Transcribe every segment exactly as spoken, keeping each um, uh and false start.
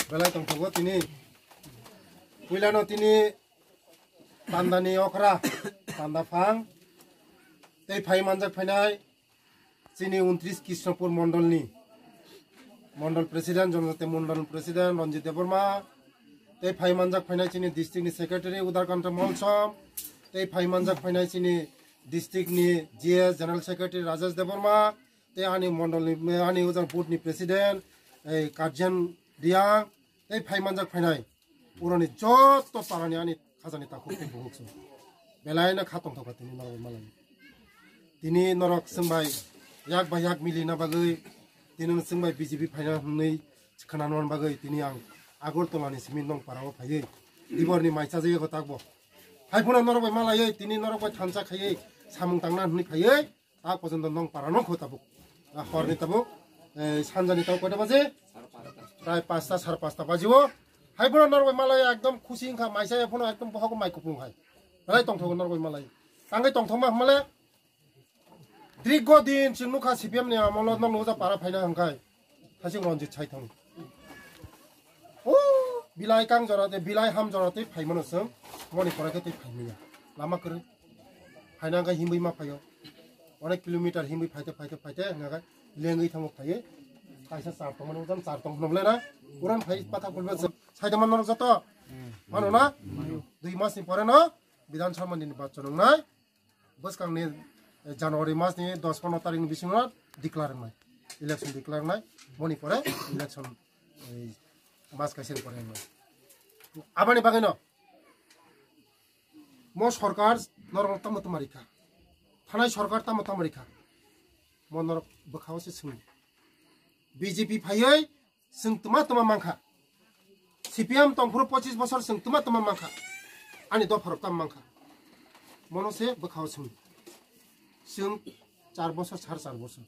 Belai tongthogo tini. Puilano tini pandani okra, panda phang. Tei phai manjak phainai chini untris Krishnapur mondolni mondol president, Jonojati mondol president Ranjit Debbarma. Tei phai manjak phainai chini district ni secretary Udarkanta Molsom. Tei phai manjak phainai chini district ni G S general secretary Rajesh Debbarma. Tei ani mondol ni, ani ujang board ni president, ei, Karjan Riang. Tei phai manjak phainai. Uroni joto parani ani khajani takhuk tei bukhuk se. Belai no kha tongthok kha tini norok malai. Tini norok chwng bai yak bai yak mili na bagwi, tini no chwng bai B J P phaina hwnwi khwna nw bagwi tini ang Agartala ni simi nong para o phaiwi. Tibor ni mai chajak yago takbo. Hai phano norok bai malaiwi tini norok bai thansa khaiwi samung tangna hwnwi phaiwi. Ta pojonto nong para nong kho tabuk. Ah, horni tabuk. Eh, sanjani tabuk koita baje? Prai pasta, sar pasta baji o. Hai phano norok bai malai ekdom khusi wngkha, maisa ya phano ekdom bohok mai kupung hai. Belai tongthogo norok bai malai. Tangwi tongthokma hwnmale. Dirgo din chwng nukha C P M ni amolo nong nuja para phaina hwnkhai. Thasing Ranjit Saithang. O bilai kang jora te, bilai ham jora te phai mano chwng. Moni pore khe te phai manya. Lama kwrwi. Phaina hwnkhai himwi ma phaio. Onek kilometer himwi phaite, phaite, phaite, hwnkhai lengwi thango phaiwi. Kaisa char tong mano, jang char tong hwnwi le na. Uran phai pathak kulbe chwng. Saida mano joto. Mano na? Dui mas ni pore no Bidhan Sabha ni nirbachon wngnai. Bwskangni, eh, January masni dos pondro tarikni bisingo declare wngnai, election declare wngnai, moni pore election, eh, mas kaisani pore wngnai. Aboni bagwino mo sorkar norok tamo tamo rikha, thanai sorkar tamo tamo rikha, mo norok bwkhao se swngdi. B J P phaiwi Chwng twma twma mankha. C P M tongphuru pochis bosor chwng twma twma mankha. Ani dopharok tamo mankha. Mono se bwkhao chwng. Chwng char bosor, sar char bosor.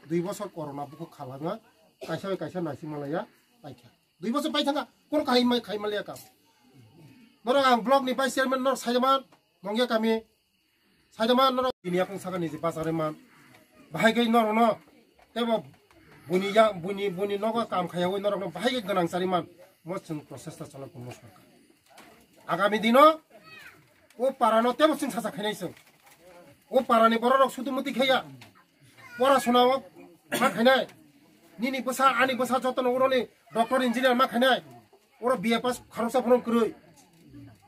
Dui bosor corona bukhuk khalanga. Kaisa bai kaisa naising malaya paikha. Dui bosor paithanga. Kono kahai mai khai malaya kam. Norok ang block ni vice chairman norok saijaman. Mongya kami. Saida ma norok bini yakung saka niji bachari man. Bahai kai norok no. Tebo buni ya, buni, buni nogo kam khaya oi norok no bahai kai ganang chari man. Mo chwng process ta chalok mo sorkar. Agami dino o para no tebo chwng sacha khainai chwng. O para ni borok rok sudu muti khaya. Pora sona o ma khainai. Nini bwsa, ani bwsa joto no uroni doctor engineer ma khainai. Oro B A pass kharoksa phano kwrwi.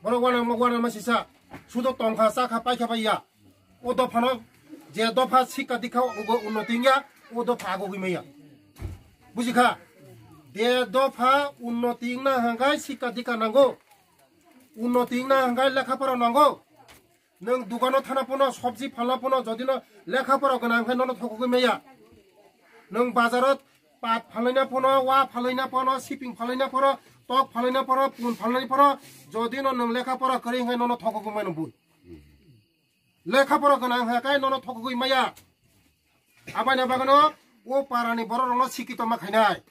Borok wana, wana ma sisa. Sudo tongkha, chakha, paikha bai ya. O dophano je dopha sikka dikha ugo unnoti wngya, o dopha agogwi maya. Bujikha? Je dopha unnoti wngna hangkai sikka dikha nango. Unnoti wngna hangkai lekha pora nango. Nwng dukano thana phano, sobji phalna phano, jodi no lekha pora gwnang hangkai nono thokogwi maya. Nwng bazaro pat phalaina phano, wa phalaina phano, siping phalaina phano, tok phalaina phano, pun phalaina phano, jodi no nwng lekha pora kwrwi hingkhe nono thokogwi mano bui. Lekha pora gwnang hingkhe nono thokogwi maya. Aboni bagwino o parani borok rokno sikito ma khainai.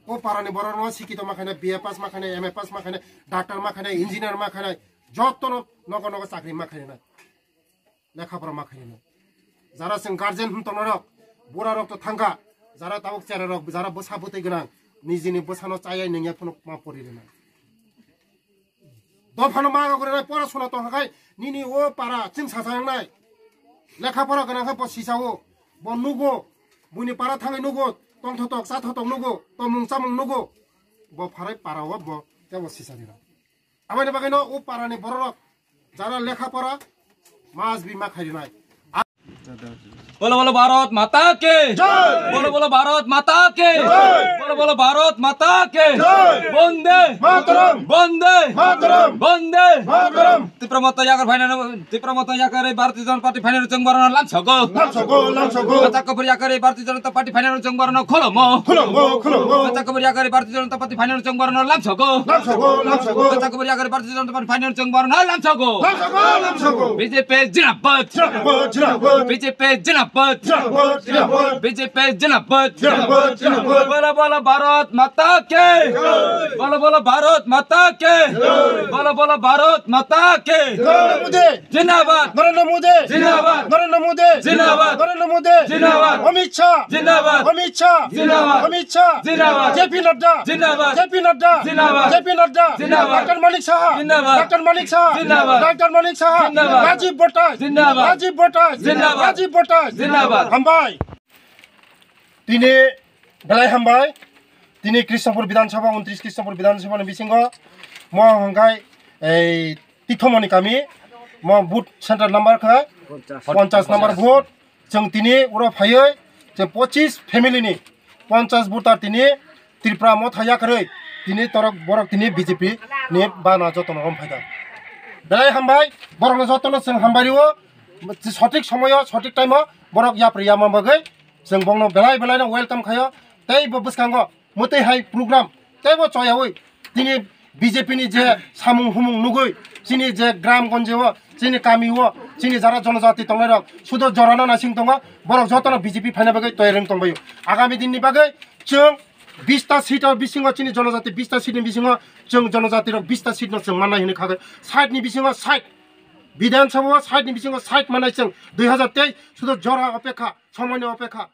O parani borok rokno sikito ma khainai, B A pass ma khainai, M A pass ma khainai, doctor ma khainai, engineer ma khainai, jotono nogo nogo chakri ma khainai. Lekha pora ma khainai. Jara chwng guardian hwn tongna rok, bura rok to thangkha, jara tabuk chera rok, jara bwsa bwtwi gwnang, nijini bwsano chayai nengya phano ma pori rwna. Dophano ma gogre nai pora sona tongkha khai nini o para chwng sacha wngnai. Lekha pora gwnang khe bo sisao, bo nugo, buini para thangwi nugo, tongthotok chathotok nugo, tomung chamung nugo, bo pharai parao bo tebo sisani rok. Aboni bagwino o parani bororok jara lekha pora mas bi ma khainai. Bolo bolo Bharat Mata ki! Jai! Bolo bolo Bharat Mata ki! Jai! Bolo bolo Bharat Mata ki! Jai! Bande Mataram! Bande Mataram! Bande Mataram! Tipra Motha yakar phainani, Tipra Motha yakar Bharatiya Janata Party phainani chwng borokno lamsogo. Lamsogo, lamsogo. Bachakubur yakar Bharatiya Janata Party phainani chwng borokno kholomo. Kholomo, kholomo. Bachakubur yakar Bharatiya Janata Party phainani chwng borokno lamsogo. Lamsogo, lamsogo. Bachakubur yakar Bharatiya Janata Party phainani chwng borokno lamsogo. Lamsogo, lamsogo. B J P jinabad. Jinabad, jinabad. B J P jinabad. जिंदाबाद, जिंदाबाद, जिंदाबाद। बीजेपी जिंदाबाद, जिंदाबाद, जिंदाबाद। बोलो, बोलो, भारत माता की। जय। बोलो, बोलो, भारत माता की। जय। बोलो, बोलो, भारत माता की। नरेंद्र मोदी। जिंदाबाद। नरेंद्र मोदी। जिंदाबाद। नरेंद्र मोदी। जिंदाबाद। नरेंद्र मोदी। जिंदाबाद। अमित शाह। जिंदाबाद। अमित शाह। जिंदाबाद। अमित शाह। जिंदाबाद। जेपी नड्डा। जिंदाबाद। जेपी नड्डा। जिंदाबाद। जेपी नड्डा। जिंदाबाद। डॉक्टर मानिक साहा। जिंदाबाद। डॉक्टर मानिक साहा। जिंदाबाद। डॉक्टर मानिक साहा। जिंदाबाद। राजीव भट्टाचार्य। जिंदाबाद। राजीव भट्टाचार्य। जिंदाबाद। राजीव भट्टाचार्य। जिंदाबाद। हामबाय। Tini belai hambai. Tini Krishnapur Bidhan Sabha, untris Krishnapur Bidhan Sabha ni bisingo mo hwnkhai ei Tithomoni kami, mo booth center number kha ponchas number booth. Chwng tini uro phaiwi je pochis family ni ponchas voter tini Tripura motha yakarwi tini torok borok tini B J P ni bana jotono rom phaida. Belai hambai, borokno jotono chwng hambai rio, sothik somoyo, sothik time o borok yapri yama bagwi chwng bongno belai belai no welcome khayo. Tei bo bwskango mwtwi hai program teibo choyawi tini B J P ni je samung humung nugwi chini je gram gonje o, chini kami o, chini jara jonojati tongnai rok sudo jorano nasing tongo, borok jotono B J P phaina bagwi toyar wng tongbaio. Agami din ni bagwi chwng bista seat o bisingo chini jonojati bista seat ni bisingo chwng jonojati rok bista seat no chwng mannai hinwi kha khe side ni bisingo side Bidhan Sabha o side ni bisingo side mannai chwng dui hazar teis sudo jora opekha, somoi ni opekha.